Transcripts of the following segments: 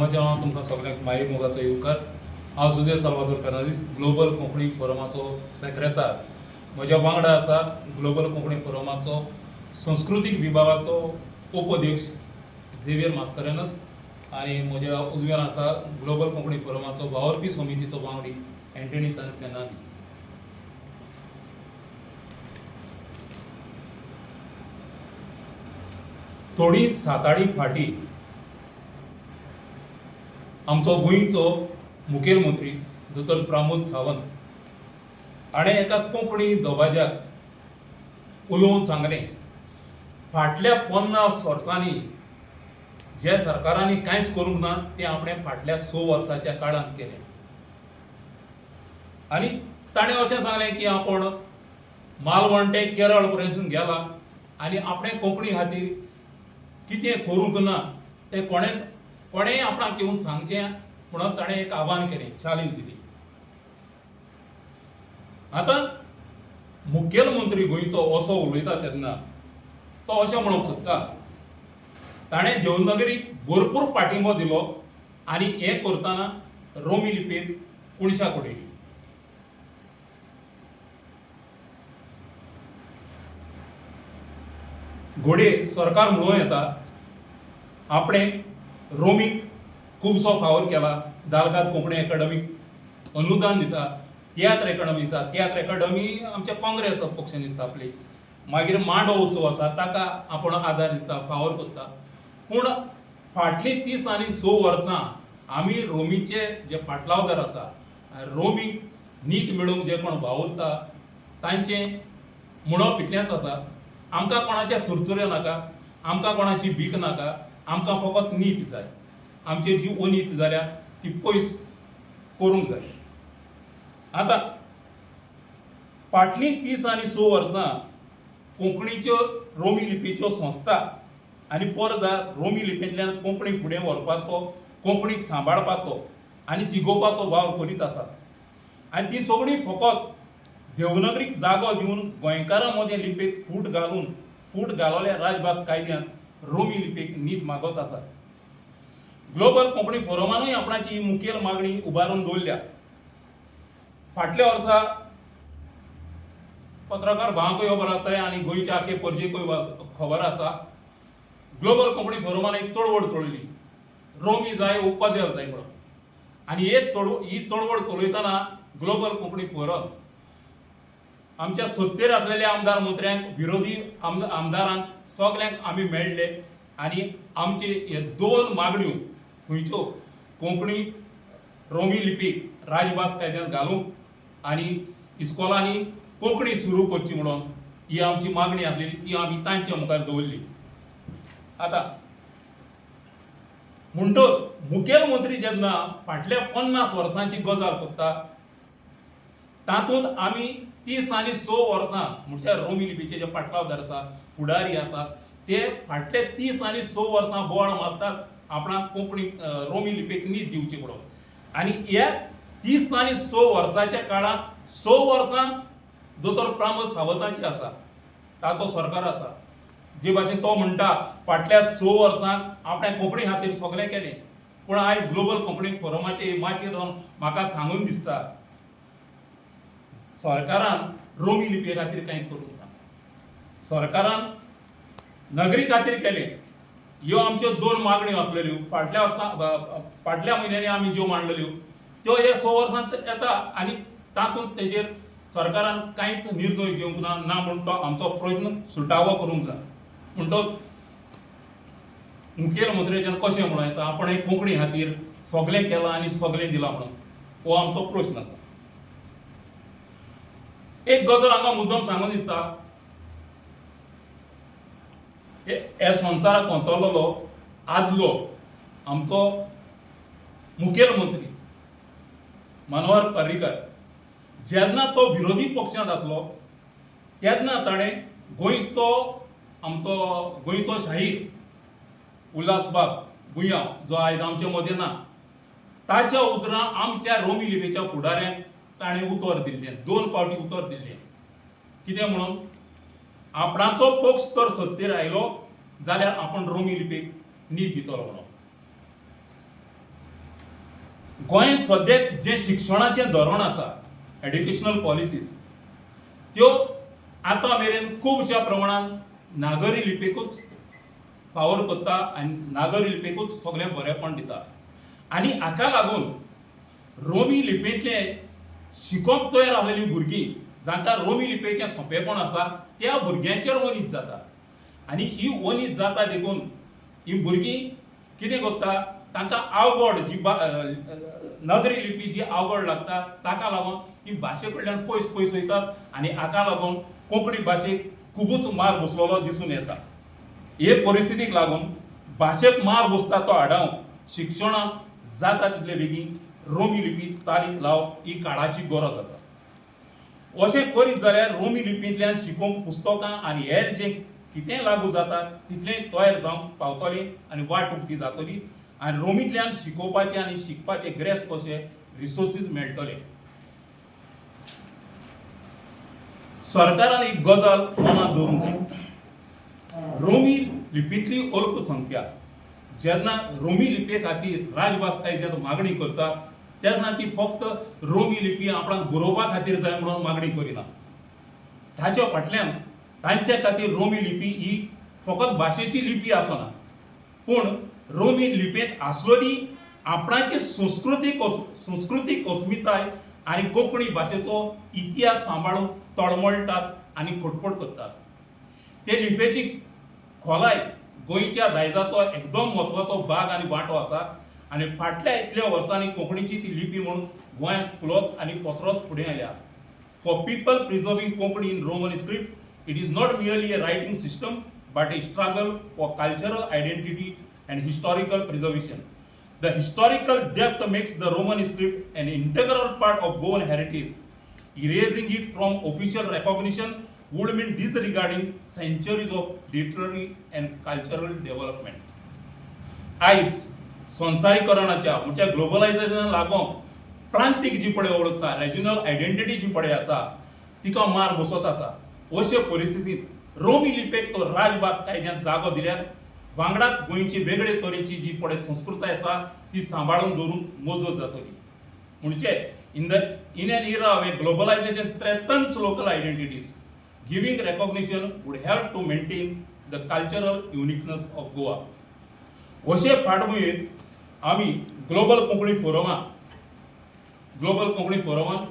फोरमाच्या नांवान तुमकां सगल्यांक माये मोगाचो येवकार. हांव जुझे साल्वादोर फेर्नांदीस, ग्लोबल कोंकणी फोरमाचो सेक्रेतार. म्हज्या वांगडा आसा ग्लोबल कोंकणी फोरमाचो संस्कृतीक विभागाचो उपअध्यक्ष झेवियर मास्कारेन्हस आनी म्हज्या उजव्यान आसा ग्लोबल कोंकणी फोरमाचो वावुरपी समितीचो वांगडी एंटनी सान फेर्नांदीस. थोडी साताडी फाटीं आमचो गोंयचो मुखेलमंत्री दोतोर प्रमोद सावंत हाणें एका कोंकणी दबाज्याक उलोवन सांगलें, फाटल्या 50 वर्सांनी जे सरकारांनी कांयच करूंक ना तें आपणें फाटल्या 6 वर्साच्या काळांत केलें. आनी ताणें अशें सांगलें की आपूण मालवण ते केरळ पर्यंत गेला आनी आपणें कोंकणी खातीर कितें करूंक ना तें कोणेंय आपणाक येवन सांगचें म्हणून ताणें एक आव्हान केलें, चॅलेंज दिली. आतां मुखेलमंत्री गोंयचो असो उलयता तेन्ना तो अशें म्हणूंक सोदता, ताणें देवनागरीक भरपूर पाठिंबो दिलो आनी हें करतना रोमी लिपयेक कोनशाक उडयली. घोडये सरकार म्हणूं येता आपणें रोमीक खुबसो फावर केला, दाल्गाद कोंकणी एकाडमीक अनुदान दिता, तियात्र एकाडमी आसा, तियात्र एकाडमी आमच्या काँग्रेस पक्षान स्थापली, मागीर मांडो उत्सव आसा ताका आपूण आदार दिता, फावर करता. पूण फाटलीं 30 आनी 6 वर्सां आमी रोमीचे जे पाटलावदार आसा, रोमीक नीत मेळोवंक जे कोण वावुरता तांचें म्हणप इतलेंच आसा, आमकां कोणाचे चुरचुरे नाका, आमकां कोणाची भीक नाका, आमकां फकत नीत जाय. आमचेर जी अनीत जाल्या ती पयस करूंक जाय. आतां फाटलीं 30 आनी 6 वर्सां कोंकणीच्यो रोमी लिपयेच्यो संस्था आनी परत रोमी लिपयेंतल्यान कोंकणी फुडें व्हरपाचो, कोंकणी सांबाळपाचो आनी तिगोवपाचो वावर करीत आसात. आनी ती सगळीं फकत देवनागरीक जागो दिवन गोंयकारां मदें लिपयेक फूट घालून, फूट घालोल्या राजभास कायद्यांत रोमी लिपयेक नीत मागत आसात. ग्लोबल कोंकणी फोरमानूय आपणाची ही मुखेल मागणी उबारून दवरल्या. फाटल्या वर्सा पत्रकार भावांकूय खबर आसतलें आनी गोंयच्या आखे परजेकूय खबर आसा, ग्लोबल कोंकणी फोरमान एक चळवळ चलयली, रोमी जाय उपाध्याय जाय म्हणून. आनी ही चळवळ चलयतना ग्लोबल कोंकणी फोरम आमच्या सत्तेर आसलेल्या आमदार मंत्र्यांक, विरोधी आमदारांक सगल्यांक आमी मेळ्ळे आनी आमचे हे 2 मागण्यो खंयच्यो, कोंकणी रोमी लिपीक राजभास कायद्यांत घालूंक आनी इस्कोलांनी कोंकणी सुरू करची म्हणून ही आमची मागणी आसलेली, ती आमी तांच्या मुखार दवरली. आतां म्हणटच मुखेलमंत्री जेन्ना फाटल्या 50 वर्सांची गजाल करता तातूंत आमी 30 आनी 6 वर्सां म्हणजे रोमी लिपीचे जे पाटलावदार आसा, फुडारी आसा, ते फाटले 30 आनी 6 वर्सां बोवाळ मारतात आपणाक कोंकणी रोमी लिपीक नीत दिवची म्हणून. आनी ह्या 30 आनी 6 वर्साच्या काळांत 6 वर्सां दोतोर प्रमोद सावंताची आसा, ताचो सरकार आसा. जे भाशेन तो म्हणटा फाटल्या 6 वर्सांक आपणें कोंकणी खातीर सगळें केलें, पूण आयज ग्लोबल कोंकणी फोरमाचे माचयेर रावन म्हाका सांगून दिसता सरकारान रोमी लिपये खातीर कांयच करूंक ना, सरकारान नगरी खातीर केलें. ह्यो आमच्यो 2 मागण्यो आसलेल्यो फाटल्या वर्सां, फाटल्या म्हयन्यांनी आमी ज्यो मांडलेल्यो त्यो ह्या 6 वर्सांत येता आनी तातूंत तेजेर सरकारान कांयच निर्णय घेवंक ना, ना म्हूण तो आमचो प्रश्न सुटावो करूंक जाय. म्हणटच मुखेलमंत्र्याच्यान कशें म्हणूं येता आपण कोंकणी खातीर सगळें केलां आनी सगळें दिलां म्हणून, हो आमचो प्रश्न आसा. एक गजाल हांगा मुद्दम सांगून दिसता, हे संवसाराक अंतरलेलो आदलो आमचो मुखेलमंत्री मनोहर पर्रीकर जेन्ना तो विरोधी पक्षांत आसलो तेन्ना ताणें गोंयचो आमचो गोंयचो शाहीर उल्हासबाब गुयांव जो आयज आमचे मदें ना, ताच्या उजरां आमच्या रोमी लिपयेच्या फुडाऱ्यांक ताणें उतर दिल्लें, 2 फावटी उतर दिल्लें. कितें म्हणून, आपणाचो पक्ष तर सत्तेर आयलो जाल्यार आपूण रोमी लिपयेक नीत दितलो म्हणून. गोंयांत सद्याक जें शिक्षणाचें धोरण आसा, एड्युकेशनल पॉलिसीज, त्यो आतां मेरेन खुबश्या प्रमाणान नागरी लिपयेकूच फावोर करता आनी नागरी लिपयेकूच सगळें बरेंपण दिता आनी हाका लागून रोमी लिपयेंतलें शिकोंक तयार आसलेलीं भुरगीं, जांकां रोमी लिपयेचें सोंपेपण आसा, त्या भुरग्यांचेर वनीत जाता. आनी ही वनीत जाता देखून ही भुरगीं कितें करता, तांकां आवड जी नगरी लिपी जी आवड लागता, ताका लागून ती भाशे कडल्यान पयस पयस वयतात आनी हाका लागून कोंकणी भाशेक खुबूच मार बसलेलो दिसून येता. हे परिस्थितीक लागून भाशेक मार बसता तो आडावंक शिक्षणाक जाता तितले बेगीन रोमी लिपी चालीक लावप ही काळाची गरज आसा. अशें करीत जाल्यार रोमी लिपींतल्यान शिकोवंक पुस्तकां आनी हेर जें कितेंय लागू जाता तितलें तयार जावंक पावतलें आनी वाट उक्ती जातली आनी रोमींतल्यान शिकोवपाचें आनी शिकपाचें ग्रेस कशे रिसोर्सीस मेळटले. सरकारान एक गजाल मनांत दवरूंक जाय. रोमी लिपींतली अल्पसंख्या जेन्ना रोमी लिपये खातीर राजभास कायद्यांत मागणी करता तेन्ना ती फक्त रोमी लिपी आपणाक बरोवपा खातीर जाय म्हणून मागणी करिना. ताच्या फाटल्यान तांच्या खातीर रोमी लिपी ही फकत भाशेची लिपी आसना, पूण रोमी लिपयेंत आसलेली आपणाची संस्कृतीक अस्मिताय आनी कोंकणी भाशेचो इतिहास सांबाळून तळमळटात आनी खटपट करतात. ते लिपयेची खोलाय गोंयच्या दायजाचो एकदम म्हत्वाचो भाग आनी वांटो आसा आनी फाटल्या इतल्या वर्सांनी कोंकणीची ती लिपी म्हूण गोंयांत फुलत आनी पसरत फुडें आयल्या. For people preserving Konkani in Roman script, it is not merely a writing system but a struggle for cultural identity and historical preservation. The historical depth makes the Roman script an integral part of Goan heritage. Erasing it from official recognition would mean disregarding centuries of literary and cultural development. आयज संवसारीकरणाच्या म्हणजे ग्लोबलायझेशना लागून प्रांतीक जी पळय वळख आसा, regional identity जी पळय आसा, तिका मार बसत आसा. अशे परिस्थितींत रोमी लिपयेक तो राजभास कायद्यांत जागो दिल्यार वांगडाच गोंयची वेगळे तरेची जी पळय संस्कृताय आसा ती सांबाळून दवरूंक मजत जातली. म्हणजे in an era where globalization threatens local identities, giving recognition would help to maintain the cultural uniqueness of Goa. अशे फाटभुंयेर आमी ग्लोबल कोंकणी फोरमान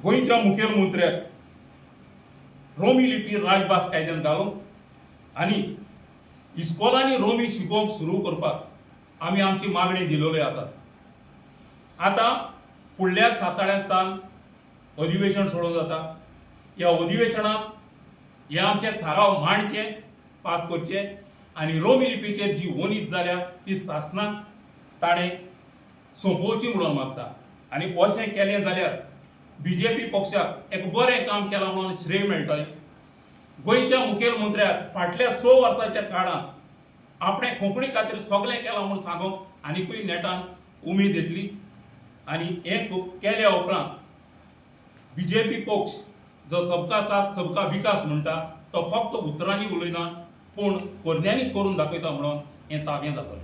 गोंयच्या मुखेलमंत्र्याक रोमी लिपी राजभास कायद्यान घालूंक आनी इस्कोलांनी रोमी शिकोवंक सुरू करपाक आमी आमची मागणी दिलेली आसा. आतां फुडल्या साताळ्यांत अधिवेशन सोडून जाता. ह्या अधिवेशनात हे आमचे थाराव मांडचे, पास करचे आनी रोमी लिपीचेर जी वनीत जाल्या ती सासणाक ताणें सोंपोवची म्हणून मागता. आनी अशें केलें जाल्यार बीजेपी पक्षाक एक बरें काम केलां म्हणून श्रेय मेळटलें. गोंयच्या मुखेलमंत्र्याक फाटल्या 6 वर्साच्या काळांत आपणें कोंकणी खातीर सगळें केलां म्हूण सांगूंक आनिकूय नेटान उमेद येतली. आनी हें केल्या उपरांत बीजेपी पक्ष जो सबका साथ सबका विकास म्हणटा तो फक्त उतरांनी उलयना पूण करण्यांनी करून दाखयता म्हणून हें ताबें जातलें.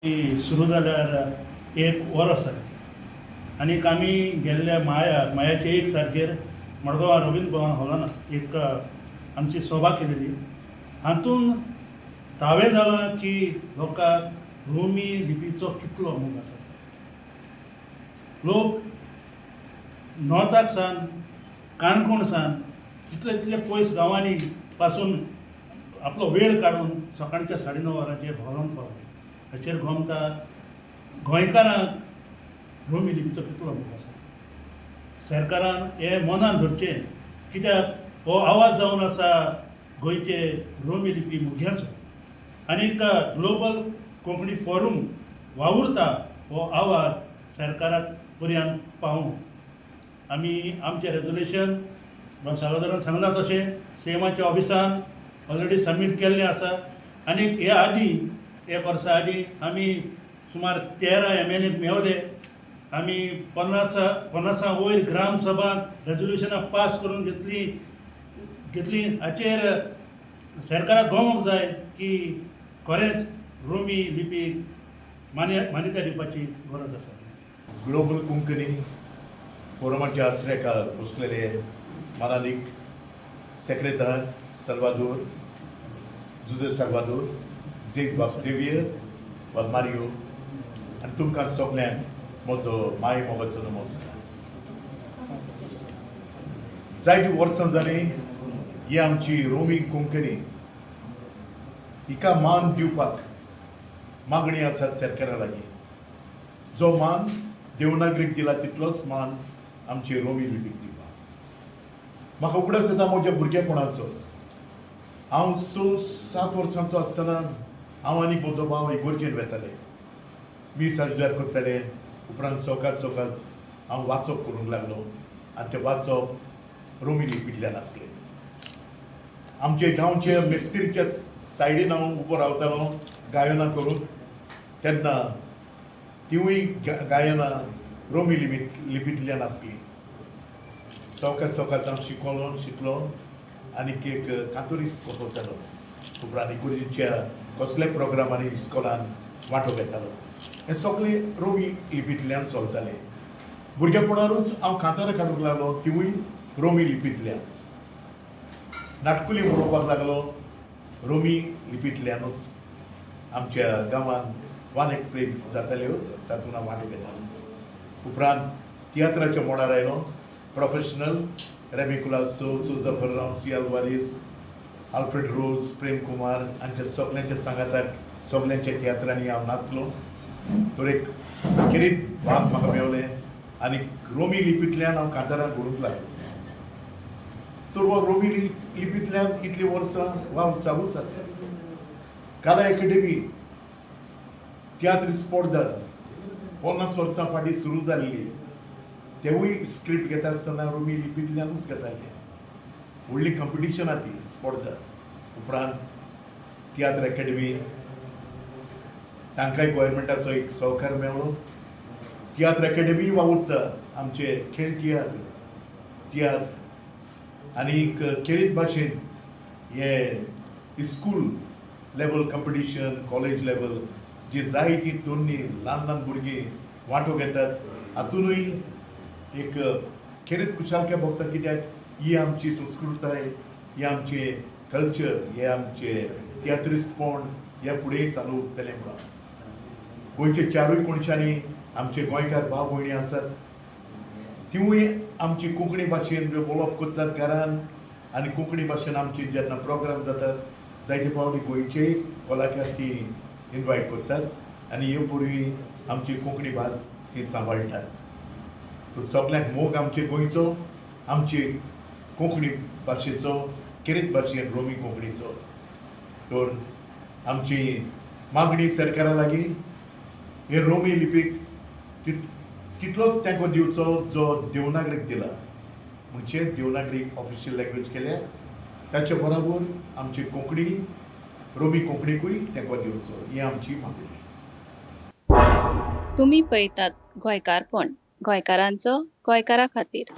ती सुरू जाल्यार एक वर्स जालें आनीक आमी गेल्ल्या मायाचे 1 तारखेर मडगांव रवींद्र भवन हॉलान एक आमची सभा केलेली. हातून दावें जालां की लोकांक रोमी लिपीचो कितलो मोग आसा. लोक नॉर्थाक सावन, काणकोण सावन, तितले तितले पयस गांवांनी पासून आपलो वेळ काडून सकाळच्या 9:30 वरांचेर हॉलान पावले. हाचेर गोमता गोंयकारांक रोमी लिपीचो कितलो मोग आसा. सरकारान हें मनान धरचें, कित्याक हो आवाज जावन आसा गोंयचे रोमी लिपी मोग्यांचो. आनीक ग्लोबल कोंकणी फोरम वावुरता हो आवाज सरकाराक पर्यंत पावोवंक. आमी आमचें रेजोल्युशन साल्वादोरान सांगलां तशें सीएमाच्या ऑफिसान ऑलरेडी सबमीट केल्लें आसा. आनीक हे आदीं एक वर्सा आदीं आमी सुमार 13 एमएलए मेवले. आमी 50 वयर ग्राम सभांत रेजोल्युशनां पास करून घेतली घेतली. हाचेर सरकाराक गोमोंक जाय की खरेंच रोमी लिपीक मान्यताय दिवपाची गरज आसा. ग्लोबल कोंकणी फोरमाच्या आसरेकार बसलेले मानादीक सेक्रेतार साल्वादोर जुजे साल्वादोर झेग बाब झेवियर बाब मारियो आनी तुमकां सगल्यांक म्हजो माय मोगाचो नमस्कार. जायतीं वर्सां जालीं ही आमची रोमी कोंकणी हिका मान दिवपाक मागणी आसात सरकारा लागीं. जो मान देवनागरीक दिला तितलोच मान आमचे रोमी लिपीक दिवपाक. म्हाका उगडास येता म्हज्या भुरगेपणाचो. हांव 6-7 वर्सांचो आसतना हांव आनी म्हजो भाव इगोर्जेन वेताले, मीस आजदार करताले. उपरांत सवकास सवकास हांव वाचप करूंक लागलो आनी तें वाचप रोमी लिपींतल्यान आसलें. आमचे गांवचे मिस्त्रीच्या सायडीन हांव उबो रावतालो गायनां करूंक, तेन्ना तिवूय गायनां रोमी लिपींतल्यान आसलीं. सवकास सवकास हांव शिकलो शिकलो आनी एक कांतोरीस कसो जालो. उपरांत इगोर्जेच्या कसल्याय प्रोग्रामांनी इस्कोलान वांटो घेतालो. हें सगळें रोमी लिपींतल्यान चलतालें. भुरगेपणारूच हांव कांतारां काडूंक लागलो, तिवूय रोमी लिपींतल्यान. नाटकुली बरोवपाक लागलो रोमी लिपींतल्यानूच. आमच्या गांवांत वन एक प्ले जाताल्यो, तातूंत हांव वांटो घेतालो. उपरांत तियात्राच्या मोडार आयलो. प्रोफेशनल रेमी कुलासो, सुजा फर्रांव, सी अल्वारीस, आल्फ्रेड रोज, प्रेम कुमार हांच्या सगल्यांच्या सांगाताक सगल्यांच्या तियात्रांनी हांव नाचलो. तर एक खेरीत भाग म्हाका मेवलें आनी रोमी लिपींतल्यान हांव कांतारां बरोवंक लागलो. तर हो रोमी लिपींतल्यान इतलीं वर्सां वावर चालूच आसा. कला एकेडमी तियात्र स्पोर्दार 50 वर्सां फाटीं सुरू जाल्ली, तेवूय स्क्रिप्ट घेता आसतना रोमी लिपींतल्यानूच घेताले. व्हडली कंपिटिशनां ती स्पोर्दार. उपरांत तियात्र एकेडमी तांकांय गोवोरमेंटाचो एक सहकार मेळ्ळो. तियात्र एकेडमी वावुरता आमचे खेळ तियात्र तियात्र आनीक खेरीत भाशेन हे school level competition, college level जी जायतीं तरणी ल्हान ल्हान भुरगीं वांटो घेतात, हातूनय एक खेरीत खुशालकाय भोगता. कित्याक ही आमची संस्कृताय, ही आमचें कल्चर, हे आमचे तियात्रिस्तपण हे फुडें चालू उरतलें म्हणून. गोंयचे चारूय कोनशांनी आमचे गोंयकार भाव भयणी आसात, तिवूय आमची कोंकणी भाशेन उलोवप करतात घरान आनी कोंकणी भाशेन आमची जेन्ना प्रोग्राम जातात जायते फावटी गोंयचेय कलाकार ती इनवायट करतात आनी हे पूर्वी आमची कोंकणी भास ती सांबाळटात. सगल्यांक मोग आमचे गोंयचो, आमची कोंकणी भाशेचो, खेरीत भाशेन रोमी कोंकणीचो. तर आमची मागणी सरकारा लागीं हे रोमी लिपीक तितलोच तेंको दिवचो जो देवनागरीक दिला, म्हणजे देवनागरी ऑफिशियल लँग्वेज केल्या ताचे बरोबर आमची कोंकणी रोमी कोंकणीकूय तेंको दिवचो, ही आमची मागणी. तुमी पळयतात गोंयकारपण, गोंयकारांचो गोंयकारा खातीर.